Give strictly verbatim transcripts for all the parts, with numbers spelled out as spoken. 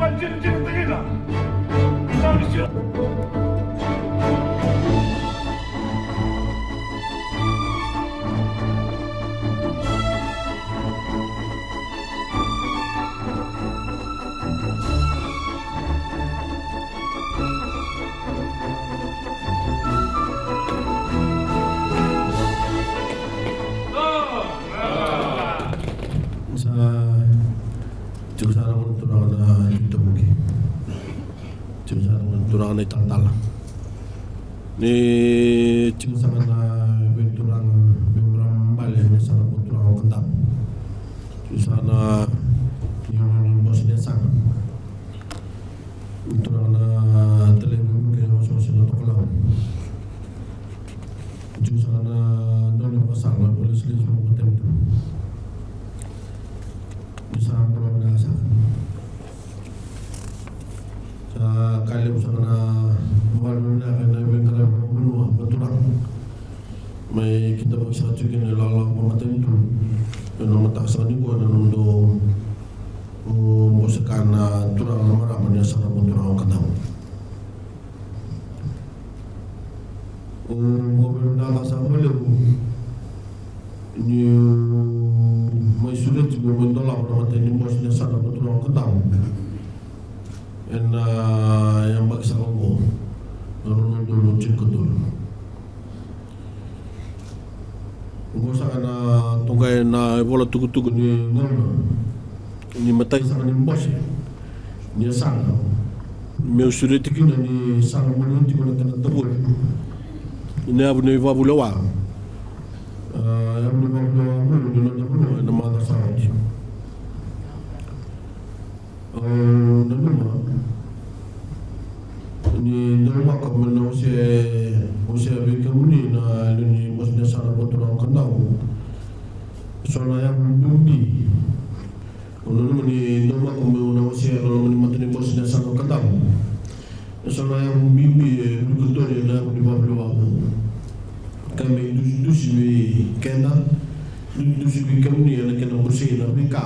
Sa tiko sara na turaga na itavuki. Tiko sara na turaga na italatala. Ni tiko sara na veituraga, veimarama bale, ni sara na turaga o Kadavu. Tiko sara na, ni, ni bose ni yasana. Turaga na talai veivuke, wasewase na Tokalau. Tiko sara na daunivakasala, na lesilesi vakamatanitu. Ni sa bula vinaka saka. Sa ka levu saka na vakavinavinaka ena veiqaravi vakavanua, vakaturaga. Mai kidavaki saka tiko kina na ilawalawa vakamatanitu. Ena mataka saka nikua ena nomudou, o, bose ka na turaga na marama ni yasana vakaturaga o Kadavu. O, vakavinavinaka saka vakalevu niu mai sureti, niu mai dolava na matai ni bose ni yasana vakaturaga o Kadavu. Ena, a, yabaki saka oqo, na rua na udolu tinikatolu. Oqo saka na toqai na ivola tukutuku ni gauna ni matai saka ni bose ni yasana. Meu sureti kina ni sa na muria tiko na kena tavori. Ena yavu ni vakavulewa. A, yavu ni vakavulewa vou ni noda vanua ena macawa sa oti. Au nanuma ni daumaka meu na wasea, wasea vei kemuni na lewe ni bose ni yasana vakaturaga o Kadavu. So na yavu bibi. Au nanuma ni daumaka meu na wasea na loma ni mata ni bose ni yasana o Kadavu. So na yavu bibi e virikotori ena yavu ni vakavulewa vou. Ka me idusidusi vei keda, idusidusi vei kemuni ena kena bosei na veika.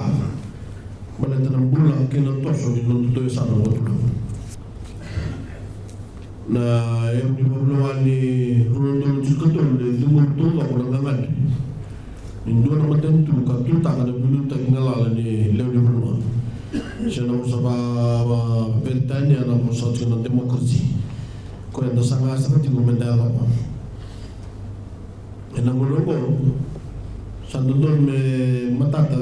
Baleta na bula kei na toso ni nodatou yasana vakaturaga. Na yavu ni vakavulewa ni rua na udolu tinikatolu e cegu taucoko na gagadre ni dua na matanitu ka tutaka na veiliutaki galala ni lewe ni vanua. Se na vosa vakaperitania na vosa tiko na democracy. Koya eda saga saka tiko meda yacova. Ena gauna oqo sa dodonu me matata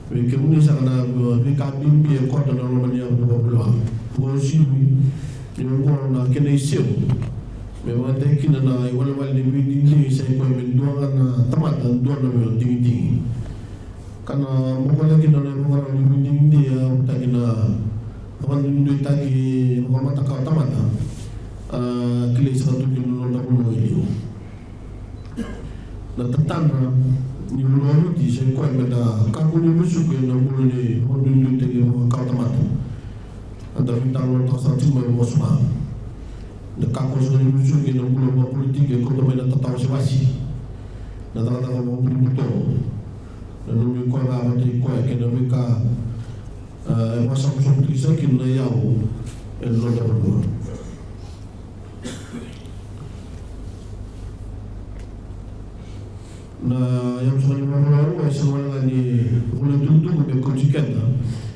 vei kemuni saka na veika bibi e koto ena loma ni yavu ni vakavulewa. Vakauasivi ni oqo na kena iseu me vakayagataki kina na iwalewale ni veidigidigi, sa i koya me dua ga na tamata, dua na veidigidigi. Ka na boko cake kina na ivakarau ni veidigidigi, a, vakataki na vakaduiduitaki vakamataku tamata. A, kilai saka tu kina na noda vanua e liu. Na tatadra ni vanua o Viti sa i koya meda kakua ni vesuki ena bula ni vakaduiduitaki vakakawa tamata. Eda veitalanoataka sara tiko mai vakasuma. Da kakua sara ni vesuki ena bula vakapolitiki e kauta mai na tatawasewase, na cakacaka vakabutobuto. Na nomu ikoya ga vata i koya kei na veika, e, e vakasabusabu tiko sara kina na iyau ena noda vanua. Na yavu saka ni vakavulewa oqo e sega wale ga ni vula tukutuku me kauti keda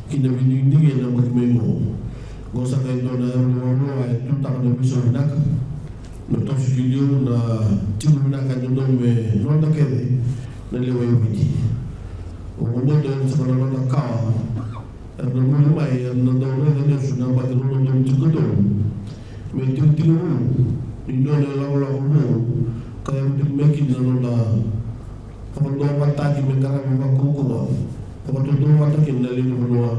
ki na veidigidigi ena yabaki mai qo. Oqo saka e dua na yavu ni vakavulewa e tutaka na veisau vinaka, na toso ki liu, na tiko vinaka e dodonu me noda kece na lewe i Viti. Au vakabauta e saka na noda kawa era na muri mai, era na dau raica lesu na yabaki rua na udolu tinikatolu me tikotiko vou ni dua na ilakolako vou ka yaco tiko mai kina na noda vakaduavatataki me qaravi vakaukauwa, vakatautauvata kina na lewe ni vanua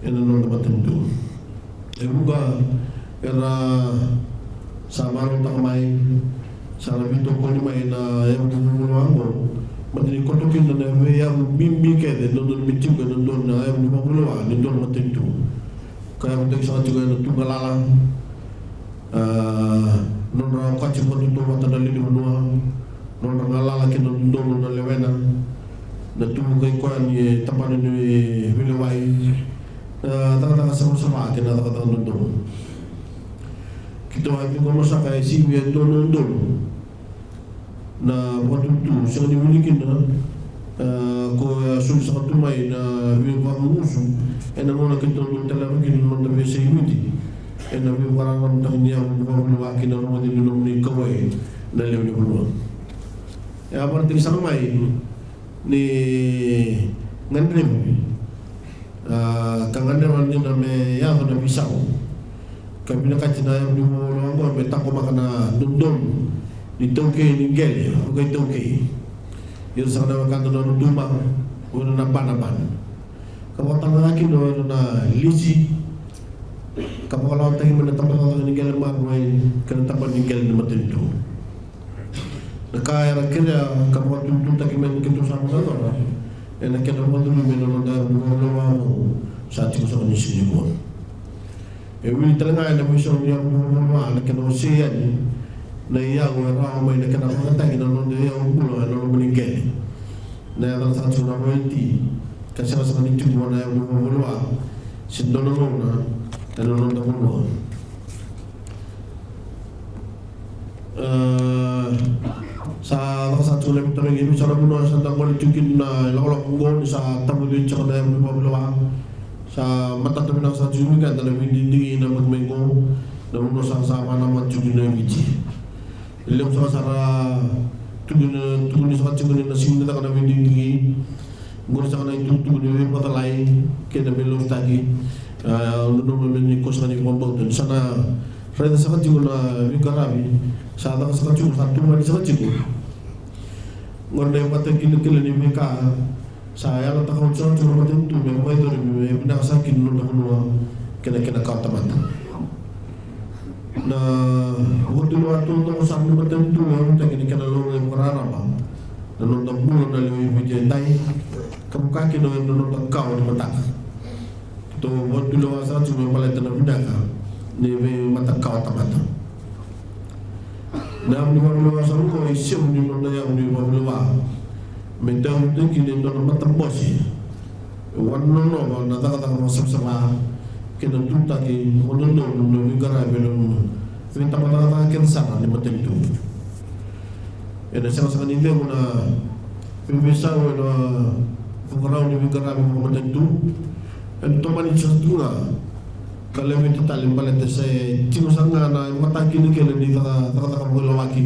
ena noda matanitu. E vuqa era sa marautaka mai, sa na veitokoni mai na yavu ni vakavulewa oqo. Baleta ni koto kina na veiyavu bibi kece e dodonu me tiko ena dua na yavu ni vakavulewa ni dua na matanitu. Ka yavutaki saka tiko ena tu galala, a, nodra okati vakatautauvata na lewe ni vanua, nodra galala kei na dodonu na lewena, na tu vakaikoya ni tabana ni veilewai, Na cakacaka savasava kei na cakacaka dodonu. Keitou a ciqoma saka e sivia e dua na udolu na vakatutu sega ni wili kina, e, ko e a soli saka tu mai na veivakagusu ena gauna keitou dau taleva kina na noda veiyasai Viti ena veivakararamataki ni yavu ni vakavulewa kei na rogoci ni nomuni kauwai na lewe ni vanua. E a vakaraitaki saka mai ni gadrevi, a, ka gadreva dina me yaco na veisau. Ka vinakati na yavu ni vakavulewa oqo me taqomaka na dodonu ni taukei ni qele vakaitaukei. Ira saka na wekada na Rotuma, o ira na Banabana. Ka vakatalega kina o ira na Lisi, ka vakalawataki mai na tabacakacaka ni qele maroroi kei na tabana ni qele ni matanitu. Na ka era kerea ka vakatututaki mai ni keitou sa vakayacora ena kena vakacurumi ena noda yavu ni vakavulewa vou sa tiko saka ni siga nikua. E wili tale ga ena veisau ni yavu ni vakavulewa na kena wasei yani na iyau e rawa mai na kena vakayagataki na noda iyau bula ena loma ni qele. Na yacana saka tiko na royalty ka sega saka ni tiko vua na yavu ni vakavulewa se dua na gauna ena noda vanua. E, sa caka saka tiko na veitarogi e veisau na vanua sa da gole tiko kina na ilakolako oqo ni sa tavuci tiko na yavu ni vakavulewa. Sa matata vinaka saka tiko vei keda na veidigidigi na yabaki mai qo, na vanua sa sa vakanamata tiko kina e Viti. E levu saka sara tukuni, tukuni saka tiko ni na sega ni caka na veidigidigi. Qori saka na itukutuku ni veivakacalai kei na veilesuitaki. A, au nanuma me ni ko saka ni vakabauta ni sa na raica saka tiko na veiqaravi sa caka saka tiko, sa tumani saka tiko. Qori na ivakatakilakila ni veika sa yalataka oti saka tiko na matanitu me vakayacori me vinaka saka kina na noda vanua kei na kena kawatamata. Na vakatulewa taucoko sara ni matanitu e yalataki na kena laurai vakararaba na noda bula na lewe i Viti edai, ka vaka kina na noda kawa ni mataka. Keitou vakatulewa saka tiko me baleta na vinaka ni veimatakawatamata. Na yavu ni vakavulewa sa oqo e isevu ni noda yavu ni vakavulewa me tauyavutaki kina e dua na matabose e wanonova na cakacaka vakasavasava kei na tutaki vakadodonu na veiqaravi ena veitabacakacaka kece sara ni matanitu. Ena sega saka ni cegu na veiveisau ena vakarau ni veiqaravi vakamatanitu. Ena tomani saka tu ga ka levu tale baleta se tiko saka ga na ivakatakilakila ni caka, cakacaka vakailawaki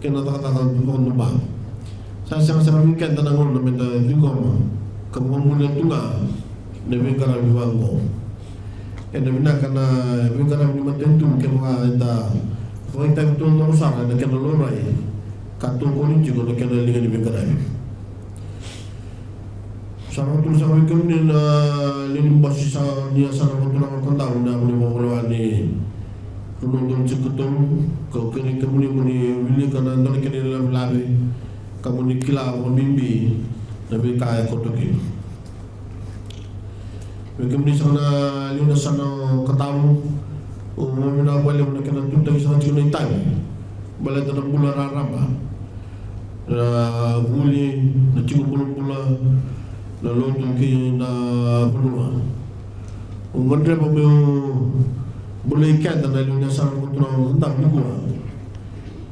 kei na cakacaka vakaduba. Sa sega saka vei keda na gauna meda ciqoma ka vakamuria tu ga na veiqaravi vaqo. Ena vinaka na veiqaravi ni matanitu kevaka eda vakaitavi taucoko sara ena kena laurai ka tokoni tiko na kena liga ni veiqaravi. Sa vakaturi saka vei kemuni na lewe ni bose sa ni yasana vakaturaga o Kadavu na yavu ni vakavulewa ni rua na udolu tinikatolu, kau kerei kemuni mo ni wilika na dua na kena ilavelave ka mo ni kila vakabibi na veika e koto kina. Vei kemuni saka na lewe ni yasana o Kadavu, au vakavinavinaka vakalevu na kena tutaki saka tiko na itavi baleta na bula raraba, na vuli, na tiko bulabula, na lotu kei na vanua. Au gadreva meu bolei keda na lewe ni yasana o Kadavu nikua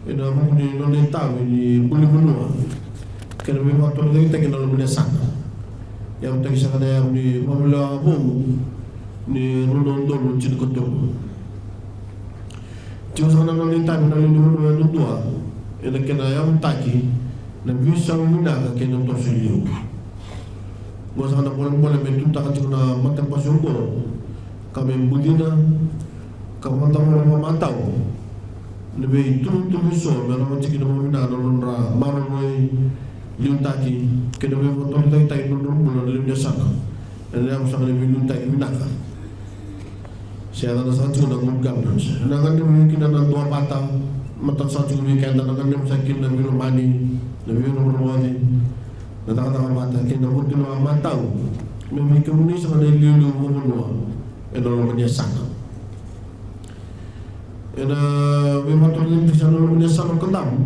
ena vuku ni nona itavi ni buli vanua kei na veivakatorocaketaki ena loma ni yasana. Yavutaki saka na yavu ni vakavulewa vou ni rua na udolu tinikatolu. Tiko saka na nona itavi na lewe ni vanua yadudua ena kena yavutaki na veisau vinaka kei na toso i liu. Oqo saka na bolebole me tutaka tiko na matabose oqo ka me bucina ka vakadavora vakamatau na veituvatuva eso me rawa tiko kina vakavinaka na nodra maroroi, liutaki kei na veivakatorocaketaki ni nodra bula na lewe ni yasana. Ena yavu saka na veiliutaki vinaka se yacana saka tiko na good governance. Ena gadrevi kina na duavata, matata saka tiko vei keda na gadrevi saka kina na veilomani, na veirogoci, na cakacaka vata kei na vakatulewa matau me vei kemuni saka na iliuliu vakavanua ena loma ni yasana. Ena veivakatorocaketaki saka na loma ni yasana o Kadavu,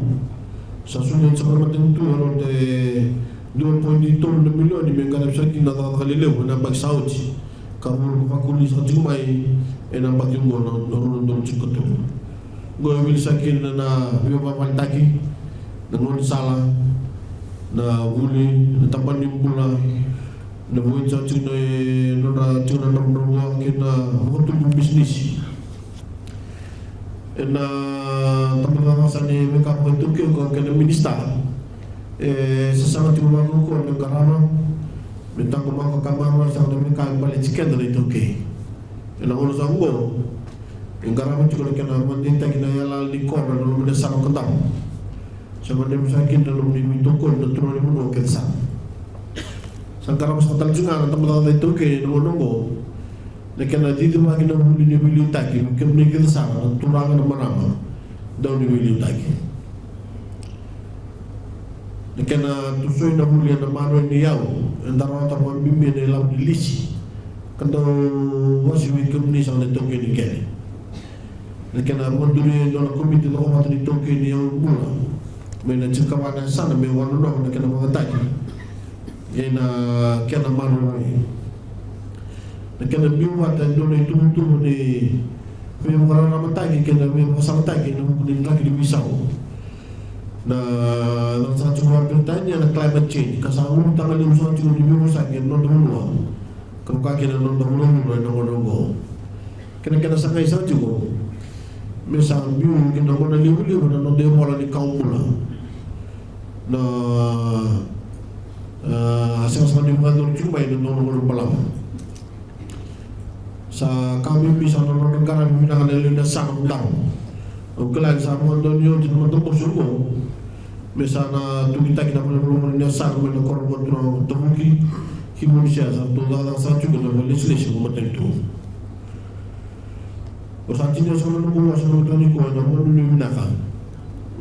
sa solia saka na matanitu e rauta e dua poidi tolu na milioni me qaravi saka kina na cakacaka lelevu ena yabaki sa oti. Ka vou na vakuli saka tiko mai ena baki oqo na rua na udolu tinikatolu. Oqo e wili saka kina na veivakavaletaki, na gaunisala, na vuli, na tabana ni bula, na vuli saka tiko na nodra tiko na dravudravua kei na vakatubu bisinisi. Ena tabacakacaka saka ni veika vakaiTaukei ko kei na minisita. E sasaga tiko vakaukauwa me qarava me taqomaka ka maroroya saka na veika e baleti keda na iTaukei. Ena gauna saka oqo e qarava tiko na kena vakadeitaki na yalayala ni koro ena loma ni yasana o Kadavu. Sa gadrevi saka kina na nomuni veitokoni na turaga ni vanua kece sara. Sa qarava saka tale tiko ga na tabacakacaka iTaukei ena gauna oqo na kena cicivaki na vuli ni veiliutaki vei kemuni kece sara na turaga na marama dau ni veiliutaki. Na kena tosoi na vuli ena maroroi ni yau eda rawata vakabibi ena ilavo ni lisi ka dau wasi vei kemuni saka na iTaukei ni kele. Na kena vakaduri e dua na komiti cokovata ni iTaukei ni yau bula mai na tinikava na yasana me wanonova na kena vakayagataki kei na kena maroroi. Na kena biu vata e dua na ituvatuva ni veivakararamataki kei na veivakasalataki ena vuku ni draki ni veisau. Na, na sa tiko vakaperitania na climate change ka sa ulutaga levu saka tiko ni veivosaki ena noda vanua. Ka vaka kina na noda vuravura ena gauna oqo. Kei na kena sagai saka tiko me sa biu ki na gauna livaliva na noda ivola ni kawa bula. Na, a, sega saka ni vakayacori tiko mai na noda gauna balavu. Sa ka bibi saka na nodra qaravi vinaka na lewe ni yasana o Kadavu. Au kila ni sa vakadonui oti na matabose oqo me sa na tukitaki na valenivolavola ni yasana mai na koro vakaturaga o Tavuki ki Moniti, sa ratou cakacaka saka tiko na vakalesilesi ko matanitu. Au sa tinia saka na noqu vosa ena mataka nikua ena vakanuinui vinaka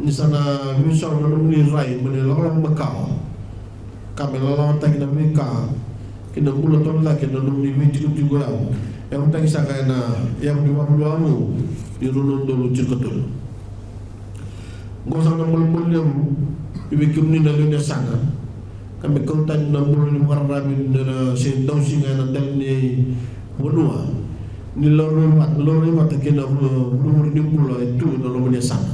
ni sa na veisau na nomuni rai mai na ilakolako makawa ka me lalawataki na veika kei na bula torocake na nomuni veitikotiko yau e yavutaki saka ena yavu ni vakavanua vou ni rua na udolu tinikatolu. Oqo saka na bolebole levu vei kemuni na lewe ni yasana ka me kau tani na bula ni vakararavi ni ra se dausiga ena dela ni vanua ni laurai vata, laurai vata kei na vu-, vurevure ni bula e tu ena loma ni yasana.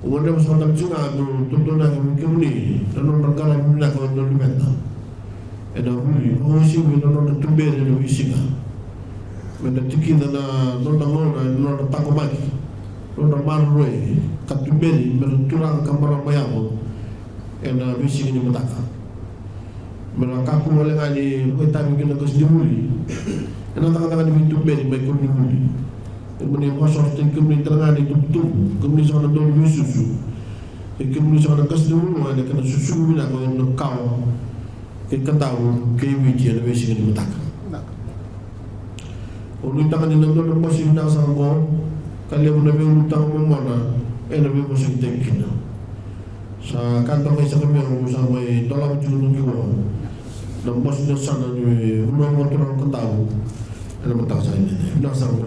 Au gadreva saka tale tiko ga meu tautaunaka vei kemuni na nodra qaravi vinaka na luveda ena vuli, vakauasivi na nodra tuberi ena veisiga. Me na tikica na noda gauna ena nodra taqomaki, nodra maroroi ka tuberi me ra turaga ka marama yaco ena veisiga ni mataka. Me ra kakua wale ga ni vakaitavi ki na qasenivuli ena cakacaka ni veituberi mai koronivuli. Kemuni vakasorotaki kemuni tale ga na itubutubu, kemuni saka na dauniveisusu, kei kemuni saka na qasenivuli ena kena susugi vinaka ena kawa kei Kadavu kei Viti ena veisiga ni mataka. Au nuitaka ni na dua na bose vinaka saka oqo ka levu na veiulutaga momona ena veivosakitaki kina. Sa ka dokai saka meu sa mai dolava tiko nikua na bose ni yasana ni vanua vakaturaga o Kadavu ena mataka saka edaidai. Vinaka saka oqo.